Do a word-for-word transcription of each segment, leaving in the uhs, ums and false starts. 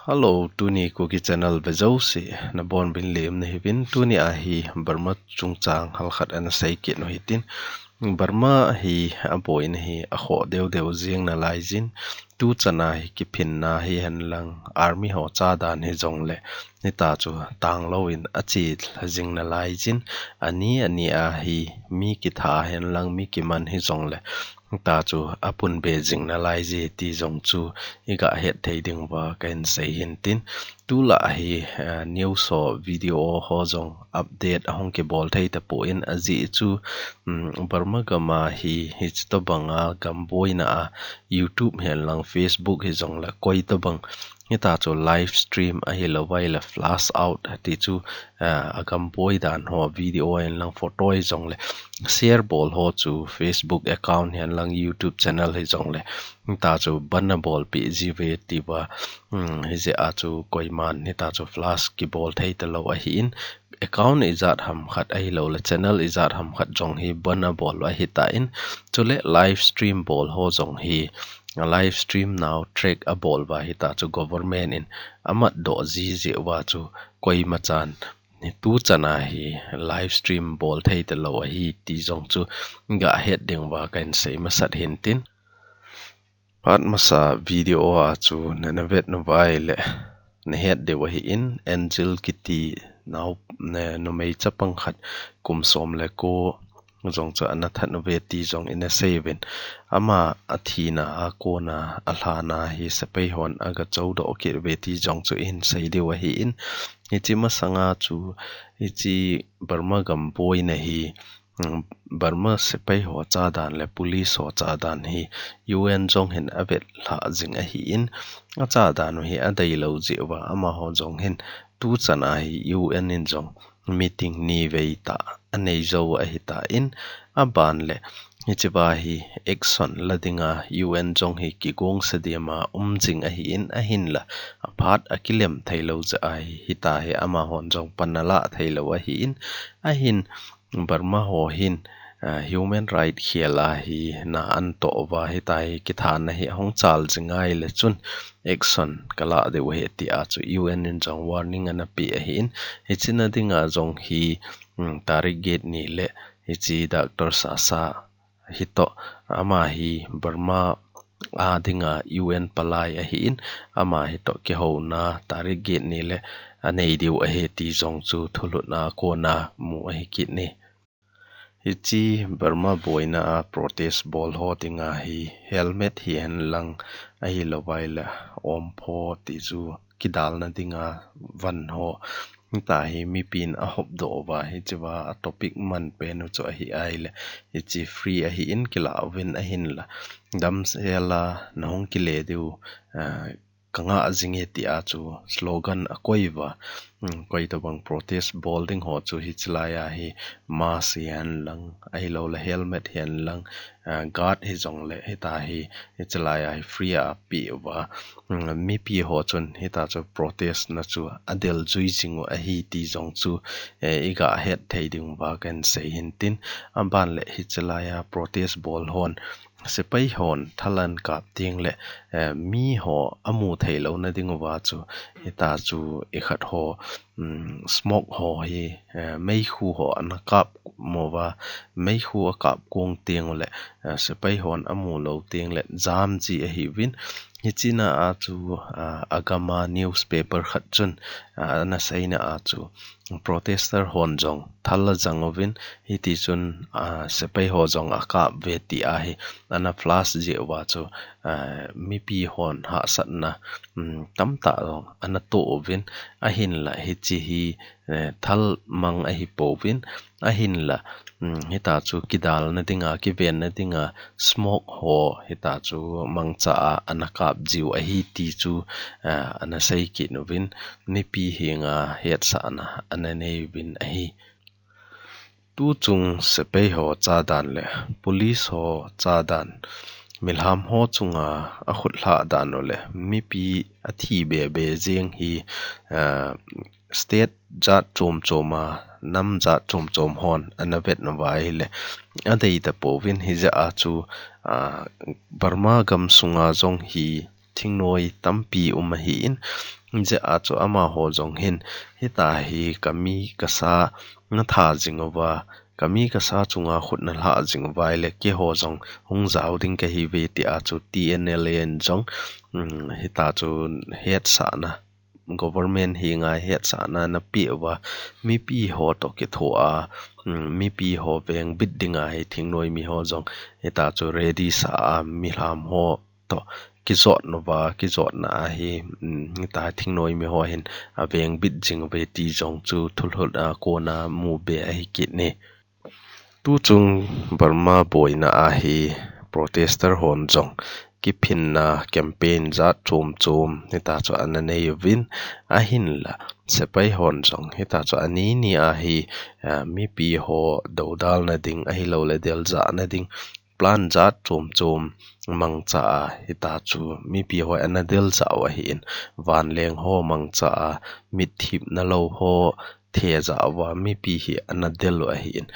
Hello, tuni Kuki Channel ve jouse nabonuvin lemna hiuvin, tuni a hi Burma chungchang halkhat ana seikit u hitin. Burma hi aboina hi akhoh deu deu jing nalaijin, tuchan a hi kiphinna hihen lang army ho chadan hijongle, hitia chu tanglouvin ache lha jing nalaijin, ani ani a hi mi kitha hihen lang mi kiman hijongle, hitia chu apunbe jing nalaije ti jong chu iga het thei diuva kahin sei hintin. Tulai hi, eh, news ho video ho jong update ahung kibol thei tapon, ajeh chu, um, Burma gam a hi, hiche tobang a gam boina a YouTube hihen lang Facebook hijongle koi tobang hitia chu live stream ahilouvai le flash out ti chu, eh, agam boi dan ho video hihen lang photo hijongle share bol ho chu Facebook account hihen lang YouTube channel hijongle hitia chu ban abolpeh jiuve tiuva, um, hijeh a chu koiman hitia chu flash kibol thei talou ahin, account ijat ham khat ahilouleh channel ijat ham khat jong hi ban abol u ahitan, chule live stream bol ho jong hi live stream nau track abol uva hitia chu government in amatdoh jiji uva chu koimachan tuchan a hi live stream bol thei talou ahi ti jong chu gahet diuva kahin sei masat hintin. Phat masa video a chu nana vet nauva ahile nahet diu ahin, Angel kiti nau, ne, numei chapang khat kum som le ko jong chu ana that uve ti jong ina sei uvin. Ama athina a kona alhana hi sepai hon aga chodoh kit uve ti jong chu ihin sei diu ahin. Hiche masanga chu hiche Burma gam boina hi, um, Burma sepai ho chadan le police ho chadan hi U N jong hin avet lha jing ahin, achadan u hi adeilou jeh uva amaho jong hin tuchan a hi U N in jong meeting nivei tah anei jou ahitan, aban le hichea hi action la dinga U N jong hi kigongsa dema um jing ahin, ahinla aphat akilem theilou jeh a hi hitia hi amahon jong pan ala theilou ahin, ahin Burma ho hin, ah, human right khel a hi na anatoh uva hitia hi kithana hi ahung chal jing ahile chun action kala diu ahi tia chu U N in jong warning ana pe ahin, hiche na dinga jong hi, um, tarik get ni le hiche Doctor Sasa hitoh, ama hi Burma a dinga U N palai ahin, ama hitoh kihouna tarik get ni le anei diu ahi ti jong chu thulhutna kona mu ahi kit ni. Hiche Burma boina a protest bol ho dinga hi helmet hihen lang ahilouvai le ompho ti chu kidalna dinga van ho hitia hi mipin ahopdoh uva hichea atopic man pen u chu ahi ahile hiche free ahin kila uvin ahinla damsel a nahung kile diu, ah, kangah jinge tia chu slogan akoi uva, um, koi tobang protest bol ding ho chu hichelai a hi mask hihen lang ahilouleh helmet hihen lang, ah, guard hijongle hitia hi hichelai a hi free a apeh uva, um, mipi ho chun hitia chu protest na chu adel jui jing u ahi ti jong chu, eh, iga het thei diuva kahin sei hintin, aban le hichelai a protest bol hon sepai hon thal ahin kap teng le, eh, mi ho amu theilouna diuva chu hitia chu ikhat ho, um, smoke ho hi, eh, meikhu ho ana kap mo uva, meikhu akap kong teng le, eh, sepai hon amu lou teng le jam ji ahiuvin, hichea chu, ah, agam a newspaper khat chun, ah, ana seina a chu protester hon jong thal ajang uvin, hitichun, ah, sepai ho jong akap uve tia hi ana flash jeh uva chu, ah, mipi hon hahsatna, um, tamtah jong ana toh uvin, ahinla hiche hi, eh, thal mang ahipouvin, ahinla, um, hitia chu kidalna dinga, kivenna dinga, smoke ho hitia chu mangcha a ana kap jiu ahi ti chu, ah, ana sei kit uvin, mipi henga hetsahna ana nei uvin ahi. Tuchung sepai ho chadan le police ho chadan, milham ho chunga akhut lhah dan u le mipi athi bebe jeng hi, ah, state jat chom chom a, nam jat chom chom hon ana vet nauva ahile adei tapouvin, hijeh a chu, ah, Burma gam sunga jong hi thingnoi tampi um ahin, Hijeh a chu amaho jong hin, hitia hi kami kasa natha jing uva, kami kasa chunga khut nalha jing uva ahile, keiho jong hung jao ding kahiuve tia chu T N L A in jong, um, hitia chu hetsahna, government henga hetsahna anapeh uva, mipi ho toh kithoa, um, mipi ho vengbit dinga hi thingnoimi ho jong hitia chu ready sa a, milham ho toh kijotna uva, kijotna ahi, um, hitia thingnoimi ho hin avengbit jing uve ti jong chu thulhut a kona mu be ahi kit e. Tuchung Burma boina ahi protester hon jong kiphinna campaign jat chom chom hitia chu ananei uvin, ahinla sepai hon jong hitia chu anini ahi, ah, mipi ho dodalna ding ahilouleh deljahna ding plan jat chom chom mangcha a, hitia chu mipi ho ana deljah u ahin, vanleng ho mangcha a, mitthip nalou ho thejah uva mipi hi ana del u ahin,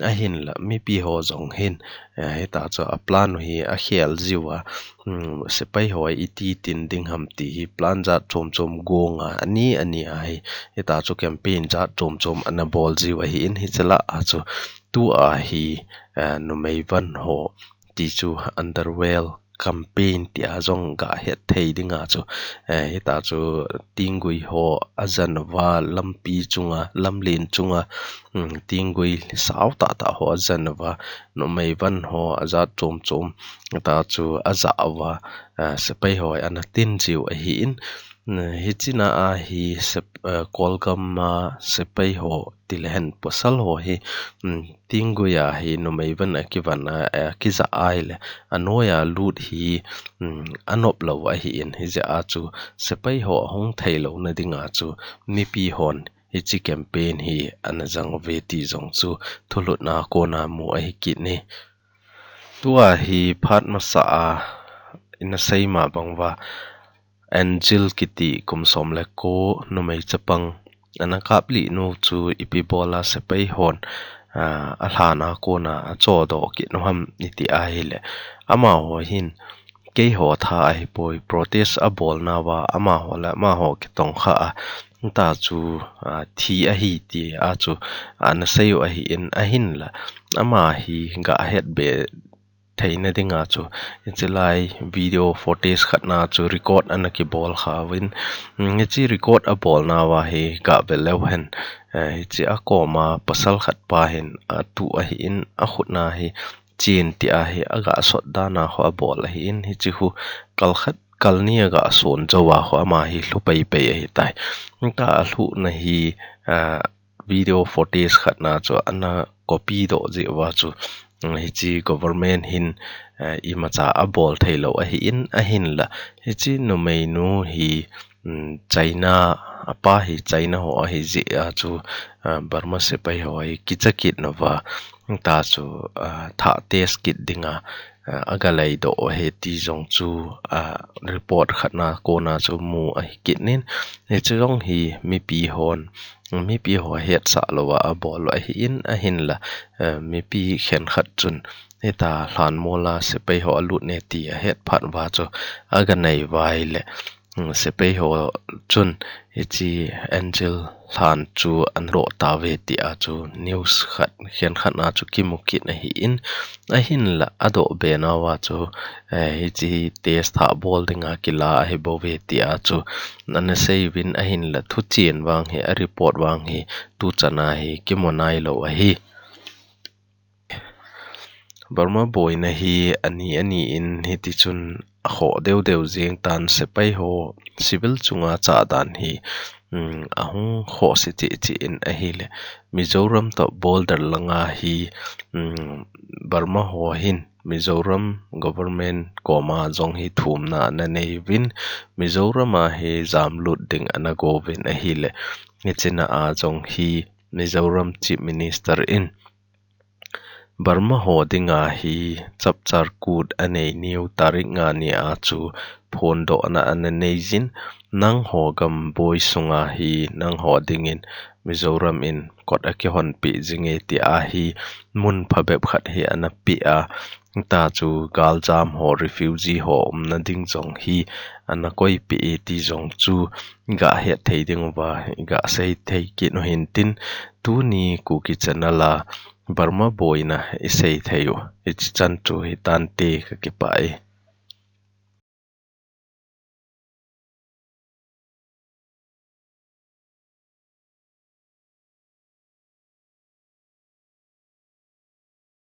ahinla mipi ho jong hin, eh, hitia chu a plan u hi akhel jiu a, um, sepai ho iti tin ding ham ti hi plan jat chom chom gonga ani ani ahi, hitia chu campaign jat chom chom anabol jiu ahin, hiche lah a chu tua hi, eh, numei van ho ti chu underwear campaign tia jong gahet thei dinga chu, eh, hitia chu tinggui ho ajan uva, lampi chunga, lamlen chunga, um, tinggui sao tah tah ho ajan uva, numei van ho ajat chom chom hitia chu ajah uva, eh, sepai ho ana tin jiu ahin, Hiche na a hi sep-, eh, Kolgam a sepai ho tilehen pasal ho hi, um, tinggui a hi numei van akivon a, eh, akijah ahile, anoiya lut hi, um, anop lou ahin, hijeh a chu sepai ho ahung thei louna dinga chu mipi hon hiche campaign hi ana jang uve ti jong chu thulhutna kona mu ahi kit e. Tua hi phat masa a ina sei ma bang uva, Angel kiti kum som le ko numei chapang ana kaplih nu chu ipi bola sepai hon, ah, alhan a kona achodoh kit u ham iti ahile, amaho hin keiho tha ahipoi, protest abolna uva amaho le amaho kitongkha a, hitia chu, ah, thi ahi tia chu ana sei u ahin, ahinla ama hi gahet be theina dinga chu, hiche lai video footage khat na chu record ana kibol kha uvin, mm, hiche record abolna uva hi gah ve leu hen, eh, hiche akoma pasal khat pa hin atuh ahin, akhut na hi chain tia hi agah sot dan a ho abol ahin, hiche khu kal khat kal ni agah son jou a ho ama hi lhu pei pei ahitai. Hitia alhuhna hi, ah, video footage khat na chu ana copy doh jeh uva chu, mm, hiche government hin, eh, imacha abol thei lou ahin, ahinla hiche numei nu hi, mm, China, apa hi China ho ahi jeh a chu, ah, Burma sepai ho hi kicha kit nauva, hitia chu, ah, thah test kit dinga, ah, aga lei doh u ahi ti jong chu, ah, report khat na kona chu mu ahi kit in, hiche jong hi mipi hon, mipi ho hetsah louva abol u ahin, ahinla, eh, mipi khenkhat chun hitia lhanmol a sepai ho alut e ti ahet phat uva chu aga nei uva ahile, mm, sepai ho chun hiche Angel lhan chu ana doh tauve tia chu news khat, khenkhat na chu kimu kit ahin, ahinla adoh be nauva chu, eh, hiche test thah bol dinga kila ahi bouve tia chu ana sei uvin, ahinla thuchen vang hi, a report vang hi tuchan a hi kimu nailou ahi. Burma boina hi ani ani in hiti chun akhoh deu deu jeng tan, sepai ho civil chunga chah dan hi, um, ahung khoh se cheh cheh in ahile, Mizoram toh border langa hi, um, Burma ho hin Mizoram government koma jong hi thumna ana nei uvin, Mizoram a hi jam lut ding ana go uvin ahile, hiche na a jong hi Mizoram Chief Minister in Burma ho dinga hi chapchar kut anei niu tarik nga ni a chu phondohna ana nei jin, nangho gam boi sunga hi nangho dingin Mizoram in kot akihonpeh jinge tia hi mun phabep khat hi ana peh a, hita chu galjam ho, refugee ho umna ding jong hi ana koipeh e ti jong chu i gah het thei ding uva, i gah sei thei kit u hintin, tuni Kuki Channel a Burma boina i sei thei u, i chichan chu hitante, ka kipah e.